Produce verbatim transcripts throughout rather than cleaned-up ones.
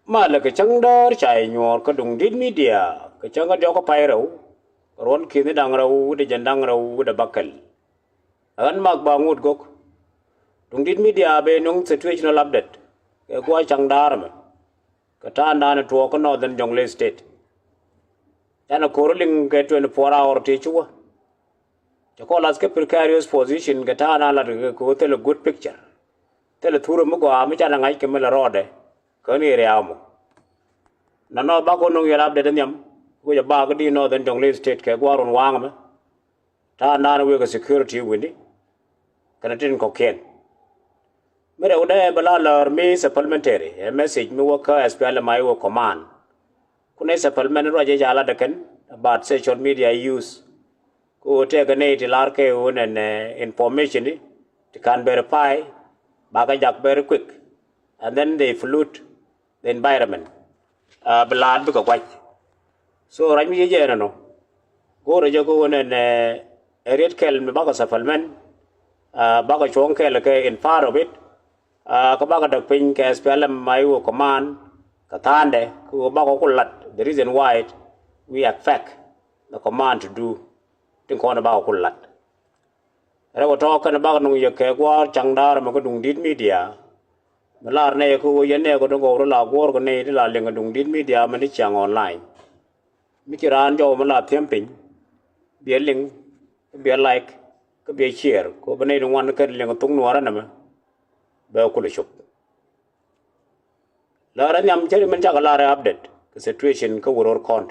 Malɛ kɛ cäŋ däär ca yɛ nyuɔɔr kä Duŋdi̱t Media kɛ cäŋ kä diɔ̱k kä pay rɛw kɛ ruɔ̱n ki̱ni da̱ŋ rɛw wi̱cdɛ jiɛn da̱ŋ rɛw wi̱cdɛ bäkɛl. Ɛ ɣän Mak Baŋut Gok. Duŋdi̱t Media bɛ nöŋ situational update kɛ gua̱a̱th cäŋ däär ɛmɛ kɛ ta̱a̱ in da̱a̱n tuɔɔk kä Northern Jonglei State. Canɛ ko̱r liŋ kɛ twenty four hour ti ci wä. Cɛ kɔn lath kä precarious position kɛ ta̱a̱ in da̱a̱n lat kɛ kɛ ɣöö thilɛ good picture. Thilɛ thurɛ mi gɔaa mi canɛ ŋa̱c kɛ mi lɛ rɔɔdɛ kä ni area mɔ. Nɔnɔ bakɔ nöŋ yɛl update nhiam. Wecɛ bakä di Northern Jonglei State kɛ gua̱a̱r wun waŋ mɛ. Ta̱a̱ in da̱a̱n wekɛ security wi̱ni kɛnɛ tin kɔ̱kiɛn. Mi rɛwdɛ bɛ la lär mi supplementary ɛ message mi wä kä S P L M I O command. Kunɛ supplement ruac jɛ ca lat ɛ kɛn about social media use. Kɛ ɣöö tɛkɛ nɛy ti lar kɛ ɣöö nɛn information ti kan verify bakɛ jak very quick, and then they flood the environment. Bi laat bikɛ gua̱c. So ruac mi yecɛ ɛnɔnɔ go̱o̱rɛ jɛ kɛ ɣöö nɛn ɛ riet kɛl mi bakɛ supplement, bakɛ cuɔ̱ŋ kɛl kɛ in part of it. Kä bakɛ däk piny kɛ S P L M I O command kɛ tha̱a̱ndɛ kɛ ɣöö bakɛ ku lat the reason why we expect the command to do. Tin kɔn bakɛ ku lat. Rɛw tɔ̱ kɛn bakɛ nuŋ yɛ kɛ gua̱a̱r ca̱ŋ da̱a̱r mɛ kä Duŋdi̱t Media. Mi lar nɛy kä ɣöö yɛn nɛy kɛ dɔ̱ŋ gɔw rɔ la guɔ̱ɔ̱r kɛ nɛy ti la liŋ kɛ Duŋdi̱t Media mɛ ni ciaŋ online. Mi ci raan jɔw mi la thiäm piny, biɛ liŋ, kä biɛ like, kä biɛ share kɛ ɣöö bɛ nɛy ti ŋuan kɛn liŋ thuk nuɔɔrä nɛmɛ. Bɛ kulɛ cop. Lärä nhiam cä ri min cakɛ lar ɛ update kɛ situation kä wuror kɔn.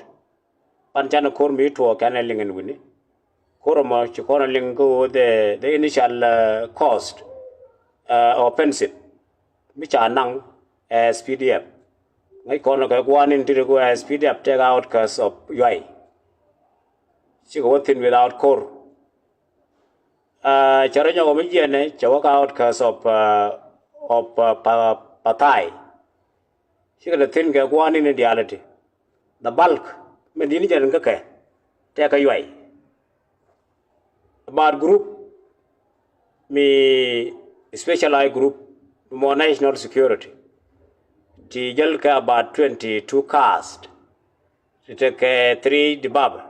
Pan canɛ ko̱r mi tuɔɔk kɛn ɛ liŋ ɛn wi̱ni. Ko̱r ɛmɔ ci kɔn ɛ liŋ kä ɣöö the, the initial cost, offensive mi ca naŋ ɛ S P D F. Ŋäc kɔn kɛ gua̱a̱r ni̱n ti ri kä ɣöö S P D F take outskirts of Yuay. Cikɛ wä thi̱n without ko̱r. Cɛ rɔ nyɔk mi jiɛnɛ cɛ wä kä outskirts of, of Pathai. Cikɛ lɛ thi̱n kɛ gua̱a̱r ni̱n diaal iti. The bulk min di̱t ni jɛn kä kɛ tɛk kä Yuay. About group mi specialized group mi mɔ national security ti jäl kɛ about twenty two cars. Ti tekɛ three dibab,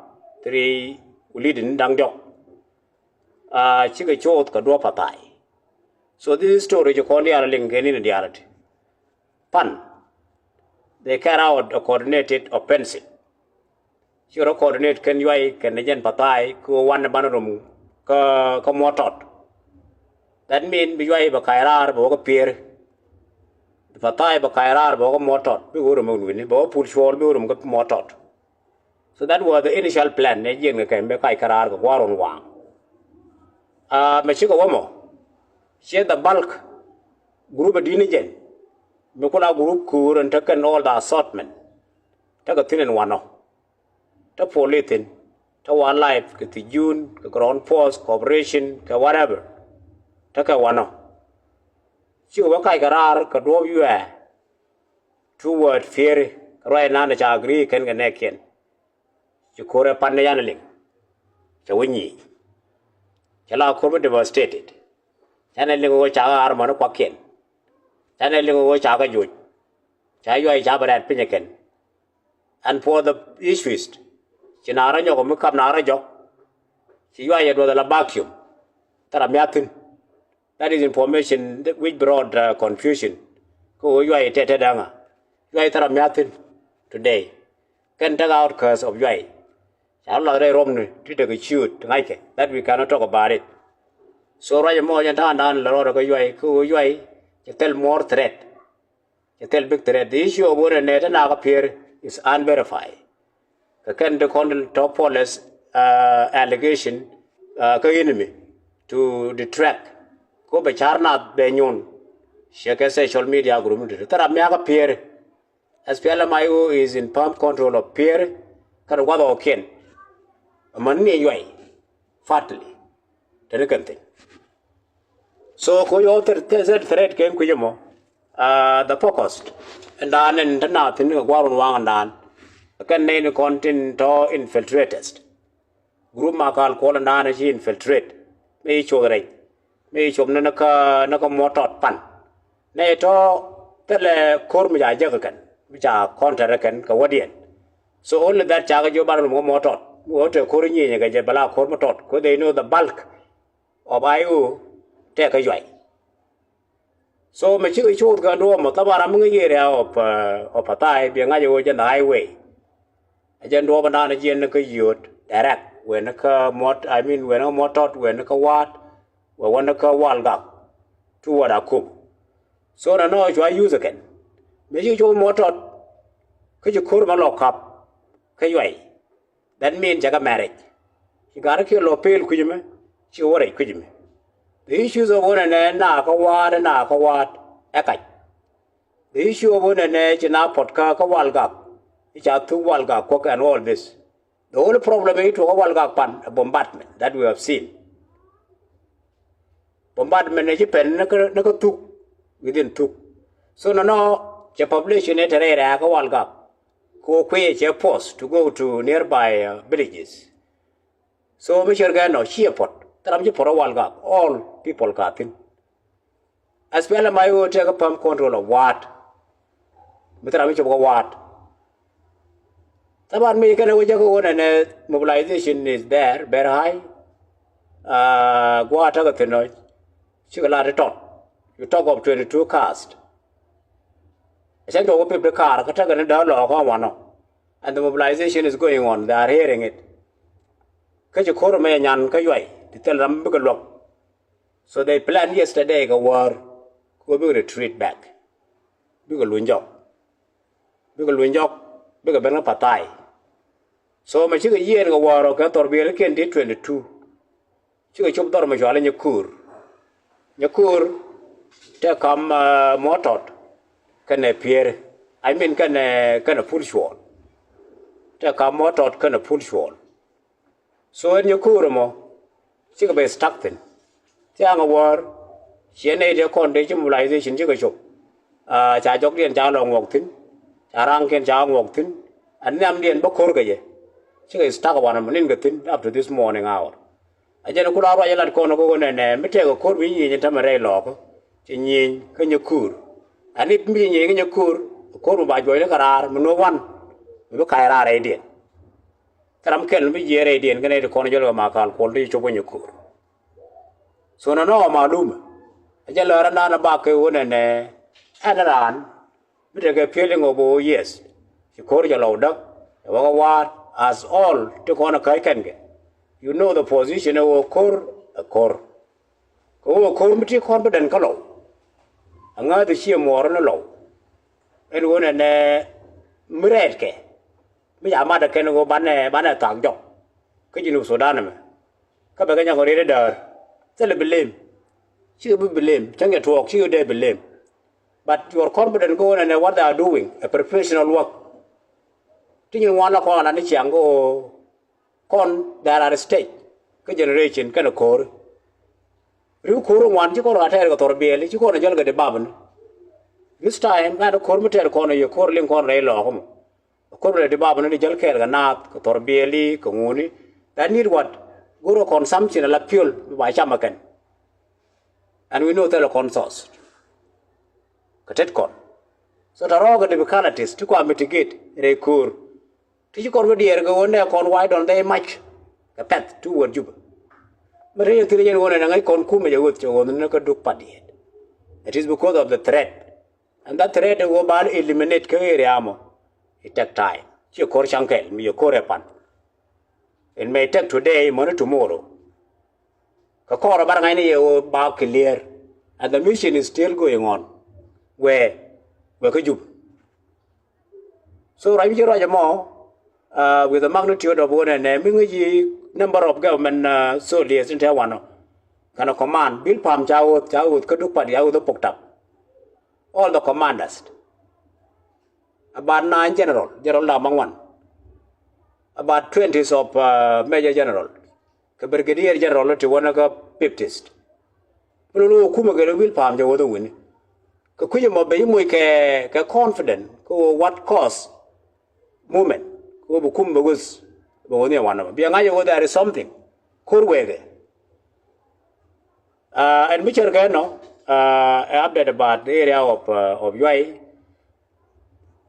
three wulidin da̱ŋ diɔk. Cikɛ coth kɛ duɔ̱ɔ̱p Pathai. So this story ci kɔn diaal liŋ kɛ ni̱n diaal ti. Pan they carry out a coordinated offensive. Cikɛ rɔ coordinate kɛn Yuay kɛn ni jɛn Pathai kɛ ɣöö wanɛ banɛ rom kä, kä Muɔ̱tɔt. That mean bi Yuay bɛ ka̱c raar bɛ wä kä Pieri. Pathai bɛ ka̱c raar bɛ wä kä Muɔ̱tɔt, bi wä rom ɛ wi̱ni, bɛ wä Pul Cuɔl bi wä rom kä Muɔ̱tɔt. So that was the initial plan ni jiɛn kɛ kɛ mi ka̱c kɛ raar kɛ gua̱a̱r wun waŋ. Mɛ cikɛ wä mɔ ciɛ the bulk group ɛ di̱t ni jɛn mi kula group kuur ɛn tekɛn all the assortment. Tekɛ thi̱n ɛn wanɔ. Te police thi̱n, te wildlife, kɛ thi̱jun, kɛ ground force, cooperation, kɛ whatever. Tekɛ wanɔ. Cikɛ wä kac kɛ raar kɛ duɔ̱ɔ̱p Yuay toward Pieri kɛ ruac nan ca agree kɛn kɛ nɛɛkiɛn. Ci ko̱r ɛ pan ni yan liŋ. Cɛ wä nyic. Cɛ la ko̱r mi devastated. Canɛ liŋ ɣöö ca kɛ ar mɔni kuakiɛn. Canɛ liŋ ɣöö ca kɛ joc. Ca Yuay ca bɛ rɛɛt piny ɛ kɛn. And for the issues ci na rɔ nyɔk mi kap na rɔ jɔk. Ci Yuay yɛ duɔth ala vacuum. Thara miathin. That is information which brought confusion. Kä ɣöö Yuay tɛt tɛt daŋa. Yuay thara miathin today. Kɛn take outskirts of Yuay. Ca rɔ lath rɛy romni ti tekɛ ciööt ti ŋa̱ckɛ that we cannot talk about it. So ruac ɛmɔ jɛn ta̱a̱ŋdan lɛ rɔɔdɛ kä Yuay kä ɣöö Yuay cɛ thil more threat. Cɛ thil big threat. The issue of whether nɛ te nakä Pieri is unverified. Kɛ kɛn ti kɔn ti tɔ police allegation kä enemy to detract. Ko bɛ car nath bɛ nyun. Ciɛ kɛ social media group ni ti thil ram miakä Pieri. S P L M I O is in firm control of Pieri kɛn wath ɔɔkiɛn. Amäni ni Yuay partly. Teni kɛn thin. So ko yɔ threat kɛ kui̱c ɛmɔ. The focus ɛndan ɛn te na thin kɛ gua̱r wun waŋ ɛndan. Kɛn nɛy ni kɔn tin tɔ infiltrators. Group Makal Kuɔl ɛndan ci infiltrate. Mi ci coth rɛy. Mi ci cop ni ni kä, ni kä Muɔ̱tɔt pan. Nɛy tɔ thilɛ ko̱r mi ca jäk kɛn. Ca kɔn tɛrɛ kɛn kɛ wädiɛn. So only that ca kɛ jiök banɛ lum kä Mɔtɔt. Mi wä te ko̱r nyieny kɛ jɛ bɛ la ko̱r mi tɔt. 'Cause they know the bulk of I O tɛk kä Yuay. So mɛ cikɛ coth kɛ duɔ̱ɔ̱p mɔ, thaban ram mi ŋäc area of, uh, of Pathai, biɛ ŋa̱c ɛ ɣöö jɛn the highway. Ɛ jɛn duɔ̱ɔ̱p ɛnan jiɛn ni kä Yio̱o̱t direct, wen ni kä Mɔt, I mean, wen ni kä Mɔtɔt, wen ni kä Waat, wɛ wä ni kä Walgak toward Akobo. So nɔnɔ cua use kɛn. Mëë ci coth Mɔtɔt kä ci ko̱r mɛ lɔ kap kä Yuay. That mean cɛ kɛ marriage. Ci gat kiɛ lɔ pel kui̱c mɛ, ci wä rɛc kui̱c mɛ. The issues of ɣöö nɛnɛ na kä Waat, na kä Waat ɛ kac. The issue of ɣöö nɛnɛ ci na pɔt kä, kä Walgak, i̱ ca thuk Walgak kuɔk and all this. The only problem i̱ tuɔk kä Walgak pan a bombardment that we have seen. Bombardment ni ci pɛn ni kä, ni kä thuk, within thuk. So nɔnɔ cɛ population ɛ te rɛy rɛ̈ɛ̈kä Walgak. Kɛ ɣöö kuëë cɛ force to go to nearby, uh, villages. So mi cär kɛ nɔ ciɛ pɔt, thil ram ci pɔt ɛ Walgak, all people ka thi̱n. As pɛl ɛmɛ ɣöö tëëkɛ päm control of Waat. Mi thil ram ci cop kä Waat. Thaban mi kɛn ɛ wä jäkä ɣöö nɛnɛ mobilization is there, very high. Uh, gua̱a̱th tekɛ thi̱n ɔ, cikɛ lat i̱ tɔt. You talk of twenty-two cars. Ɛ cäŋ tuɔɔk wä fifty car kä tekɛ ni däär lɔɔkä wanɔ. And the mobilization is going on, they are hearing it. Kä ci ko̱r mɛ nyan kä Yuay ti thil ram bikɛ luäk. So they plan yesterday kɛ wäär kɛ ɣöö bikɛ retreat back. Bikɛ luny jɔk. Bikɛ luny jɔk, bikɛ ben kä Pathai. So mɛ cikɛ yieen kɛ wäär ɔ kɛ thɔrbiɛlikiɛn ti twenty-two. Cikɛ cop dhɔr mɛ cɔal i̱ Nyakur. Nyakur tëë kam, uh, Mɔtɔt kɛnɛ Pieri. I mean kɛnɛ, kɛnɛ Pul Cuɔl. Tëë kam Mɔtɔt kɛnɛ Pul Cuɔl. So ɛn Nyakur ɛmɔ cikɛ ben stuck thi̱n. Thia̱a̱ŋ ɛ wäär ciɛ nɛy tëë kɔn dee ci mobilization cikɛ cop. Ah, ca jɔkdiɛn ca lɔ ŋuɔk thi̱n, ca ra̱a̱ŋkiɛn ca ŋuɔk thi̱n. Ɛn nhiamdiɛn bä ko̱r kɛ jɛ, cikɛ stuck wanɛ mɔ ni̱n kɛ thi̱n up to this morning hour. A jɛn ku la ruac ɛ lat kɔn kä ɣöö nɛnɛ mi tɛkɛ ko̱r mi nyieny tämɛ rɛy lɔɔkä, cɛ nyieny kä Nyakur. Ɛn i̱ mi nyieny kä Nyakur, ko̱r mi ba juɔcni kɛ raar mi nuɔ̱k wan, mi bi ka̱c raar rɛydiɛn. Thil ram kɛl mi bi jiɛɛr rɛydiɛn kɛnɛ ti kɔn jɔl kɛ Makal Kuɔl ti cop kä Nyakur. So nɔnɔ ɔ malumɛ. A jɛ lɔr ɛn da̱a̱n ɛ bak kɛ ɣöö nɛnɛ ɛn raan mi tekɛ feeling of, oh yes, ci ko̱r jɛ lɔw däk ɛ wä kä Waat as all ti kɔn ɛ käc kɛn kɛ. You know the position ɛ ɣöö ko̱r ɛ ko̱r. Kɛ ɣöö ko̱r mi ti confident kä lɔw. Aŋääth ɛ ciɛ muɔɔr ni lɔw. Ɛn ɣöö nɛnɛ mi rɛɛtkɛ mi ca mat ɛ kɛn ɣöö banɛ, banɛ thak jɔk kä Jinub Sudan ɛmɛ. Kä bɛ kɛ nyɔk riet ɛ däär. Thilɛ bi lem. Cikɛ bi bi lem. Cäŋ cɛ tuɔɔk cikɛ dee bi lem. But your confident kä ɣöö nɛnɛ what they are doing, a professional work. Ti nyin ŋuan la kɔn ala ni ciaŋ kä ɣöö kɔn, they are at stake kä generation kɛnɛ ko̱ri. Ri̱w ko̱r ŋuan ci kɔn ɣa̱ tɛɛr kɛ thɔr biɛli ci kɔn jäl kɛ di bapni. This time ŋa̱t ko̱r mi tɛɛr kɔn yɛ ko̱r liŋ kɔn rɛy lɔɔk mɔ. Ko̱r mi tɛɛr di bapni di jäl kɛɛl kɛ naath kɛ thɔr biɛli kɛ ŋuni. That need what? Go̱r kɛ consumption ala fuel mi ba cam ɛ kɛn. And we know thilɛ kɔn source kɛ tet kɔn. So tɛ rɔɔk kɛ difficulties ti kua mitigate rɛy ko̱r. Ti ci kɔr bi diɛɛr kɛ ɣöö nɛ kɔn why don't they march kɛ pɛth toward Juba. Mɛ ti yɛn thil yɛn ɣöö nɛ ŋäc kɔn kumɛ jɛ ɣöth cɛ ɣöth ni kä duk pat diɛɛt. It is because of the threat. And that threat ɛ ɣöö bal eliminate kä area mɔ. It take time. Ci ko̱r caŋ kɛl mi yɛ ko̱r ɛ pan. It may take today, mɔni tomorrow. Kɛ kɔr ɛ bar ŋa̱cni yɛ ɣöö ba clear. And the mission is still going on. Where? Where kä Juba. So ruac mi ci ruac ɛmɔ, uh, with the magnitude of ɣöö nɛnɛ mi ŋäc i̱ number of government, uh, soldiers in te wanɔ. Kɛnɛ command, Bilpam ca ɣöth, ca ɣöth kä duk pat, ca ɣöth ɛ Pok Tap. All the commanders. About nine general, general da̱ŋ bäŋuan. About twenties of, uh, major general. Kɛ brigadier general ti wänä kä fifties. Mi lo̱n wä kumɛ kɛ lɛ Bilpam jɛ wä dhɛ wi̱ni. Kɛ kui̱c ɛmɔ ben i̱ moc kɛ, kɛ confident kä wä what cause movement. Kä wä bi kum bɛ wä, bɛ wä ni ɛ wanɛ mɔ. Biɛ ŋa̱c ɛ wä there is something. Ko̱r wɛɛkɛ. Uh, ɛn mi cär kɛ nɔ, uh, ɛ update about the area of, uh, of Yuay.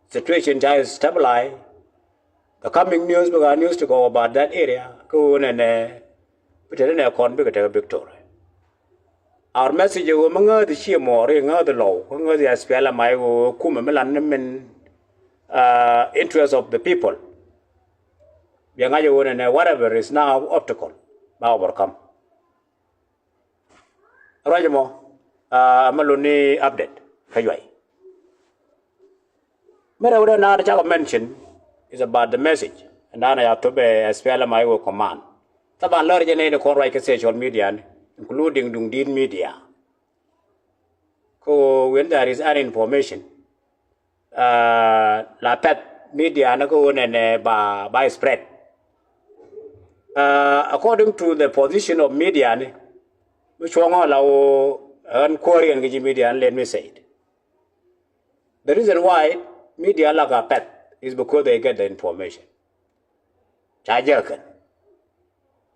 situation ca stabilize. The coming news bikɛ news ti kɔk about that area. Kä ɣöö nɛnɛ bi te ri nɛ kɔn bikɛ tekɛ victory. Our message ɛ ɣöö mi ŋääth ciɛ mɔɔri ŋääth lɔw kä ŋääth ya spiɛl amay ɣöö kumɛ mi lan ni min interest of the people. Bia ŋa̱c ɛ ɣöö nɛnɛ whatever is now obstacle ba overcome. Ruac mɔ, a mɛ luni update kä yuay. Mɛ rɛw dee naan cakɔ mention is about the message. Naan a ya tobɛ SPLM-IO command. Thaban lɔr jɛ nɛy ni kɔn ruac kä social media ni, including duŋ di̱i̱t media. Kä when there is any information, la pɛth media ni kä ɣöö nɛnɛ ba, ba spread. According to the position of media ni, mi cuɔ̱ŋɔ la ɣöö ɣän kuääriɛn kɛ ji̱ media ni, let me say it. The reason why media la ka pɛth is because they get the information. Ca jɛ kɛn.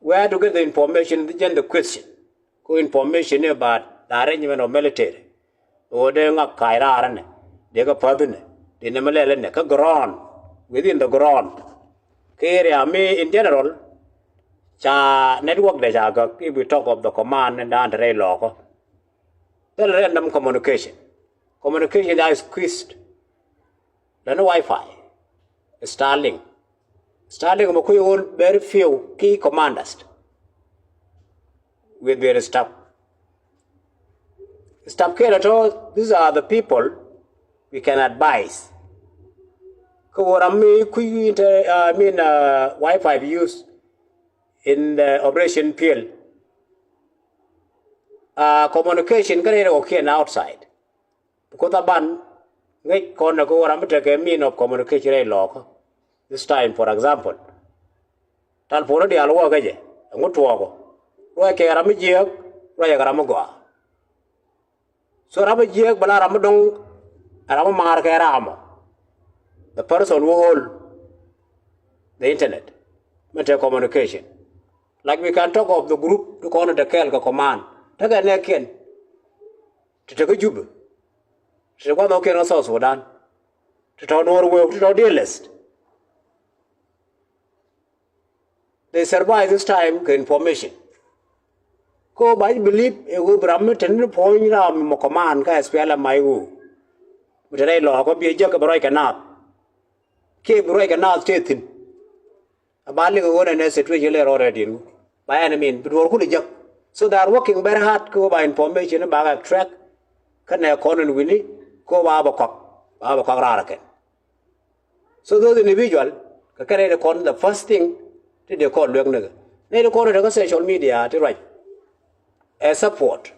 Where to get the information, jɛn the question. Kä information ni about the arrangement of military. Ɣöö dee ŋak ka̱a̱c raar ɛnɛ, dee kä päth ɛnɛ, dee nɛmɛ lɛl ɛnɛ kä ground, within the ground. Kä area mi in general, ca network dɛ ca gäk, if we talk of the command in dan te rɛy lɔɔkä. Thil random communication. Communication ca squeezed. Lɛn wifi, Starlink. Starlink mɛ kui̱ ɣöö very few key commanders with their staff. Staff kɛl ɛ tɔ̱, these are the people we can advise. Kä ɣöö ram mi kui̱ inter, I mean, wifi use in the operation field. Communication kä rɛy rɛ kɔkiɛn outside. Because thaban ŋäc kɔn ɛ kä ɣöö ram mi tekɛ mean of communication rɛy lɔɔkä. This time, for example, telephone diaal wä kä jɛ, ɛŋu tuɔɔkɔ? Ruac kɛ ram mi jiääk, ruac kɛ ram mi gɔaa. So ram mi jiääk bɛ la ram mi dɔ̱ŋ, ram mi maar kɛ ramɔ. The person who hold the internet, mi te communication. Like we can talk of the group ti kɔn te kɛɛl kɛ command. Tekɛ nɛɛkiɛn ti te kä Jubɛ, ti te gua̱th ɔ kiɛn kä South Sudan, ti tɔ̱ Nuɔr Wëë, ti tɔ̱ Dealest. They survive this time kɛ information. Kä ba ji̱ believe ɛ ɣöö bi ram mi te ni puɔ̱ny ram mɔ command kä SPLM-IO. Mi te rɛy lɔɔkä bi ɛ jäk kɛ bi ruac kɛ naath. Kiɛ bi ruac kɛ naath tëë thi̱n. A ba liŋ ɣöö nɛnɛ situation lɛ rɔɔdɛ di̱n ŋu ba ɛn min bi duɔ̱ɔ̱r kulɛ jäk. So they are working very hard kä ba information ba kɛ track. Kä nɛ kɔn in wi̱ni kä ba bɛ kɔk, ba bɛ kɔk raar kɛn. So those individual kɛ kɛn nɛy ti kɔn, the first thing ti dee kɔn luek nikɛ, nɛy ti kɔn ti kä social media ti ruac ɛ support.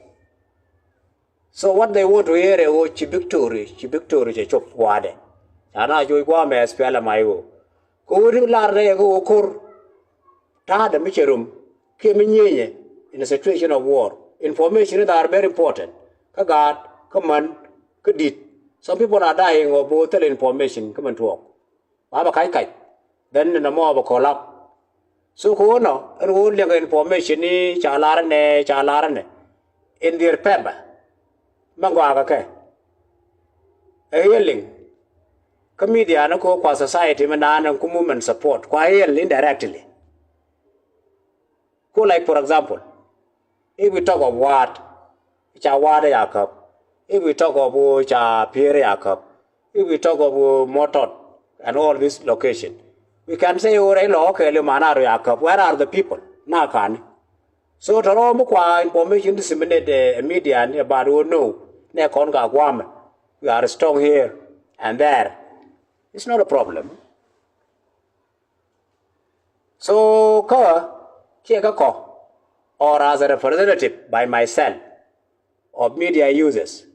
So what they want to hear ɛ ɣöö ci victory, ci victory cɛ cop gua̱a̱dɛ. Ca na joc gua̱a̱mɛ SPLM-IO. Kɛ ɣöö ti lar rɛy ɛ kɛ ɣöö ko̱r ta̱a̱dɛ mi cɛ rom kiɛ mi nyienyɛ in a situation of war. Information ni that are very important. Kä gaat, kä män, kä di̱t. Some people are dying of both information kä män tuɔɔk. Ba bɛ kac kac. Then ni nɔmɔ bɛ collapse. So kɛ ɣöö nɔ ɛn ɣöö liɛŋkɛ information ni ca lar ɛnɛ, ca lar ɛnɛ in their favor. Mɛ gɔaa kɛ kɛ ɛ healing. Kä media ni kɛ ɣöö kua society mi naan ɛn ku movement support kua heal indirectly. Ku like for example, if we talk of Waat, ca Waat ya käp. If we talk of ɣöö ca Pier ya käp. If we talk of ɣöö Mɔtɔt and all this location, we can say ɣöö rɛy lɔɔkä kɛɛli man a ru ya käp. Where are the people? Na kani. So tɔrɔ mi kua information disseminate ɛ media ni about ɣöö no, nɛ kɔn ka guamɛ, we are strong here and there. It's not a problem. So kä kiɛ kä kɔ, or as a representative by myself of media users,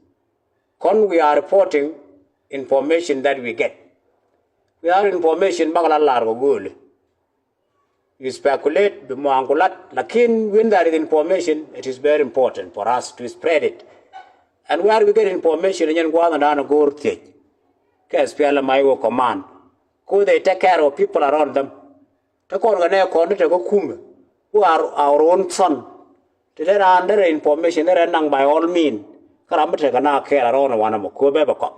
kɔn we are reporting information that we get. We have information bakɛ la lar kɛ gööli. You speculate bi muaŋ ku lat, lakin when there is information, it is very important for us to spread it. And where we get information, nyɛn gua̱a̱th dan go̱o̱r thiec kɛ SPLM-IO command. Ku they take care of people around them. Te kɔn kɛ nɛ kɔn te kɛ kumɛ, who are our own son. Te te raan derɛ information derɛ naŋ by all mean. Kä ram mi te kɛ na kɛɛl around wanɛ mɔ ku bɛ bɛ kɔk.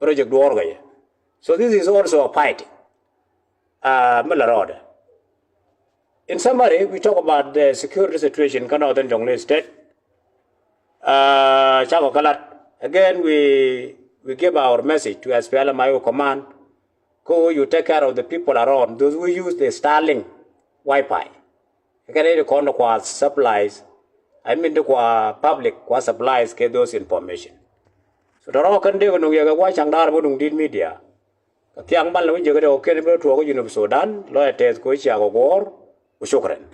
Project duɔɔr kɛ yɛ. So this is also a fight. Uh, mi la rɔɔdɛ. In summary, we talk about the security situation kä Northern Jonglei State. Uh, cakɔ kä lat. Again, we, we give our message to S P L M I O command. Ko you take care of the people around, those who use the Starlink Wi-Fi. Kɛ ni di kɔn kua supplies, I mean di kua public kua supplies kɛ those information. So tɔrɔ kɛn dee kɛ nuŋ yɛ kɛ wa caŋ daar bä nuŋ dit media. Kɛ thiaŋ mal ni wä jɛ kɛ dee kɛ kɛn bä tuɔɔk kɛ Junub Sudan, lɔ yɛ tɛth kɛ wä cia kɛ guɔɔr, ku shukran.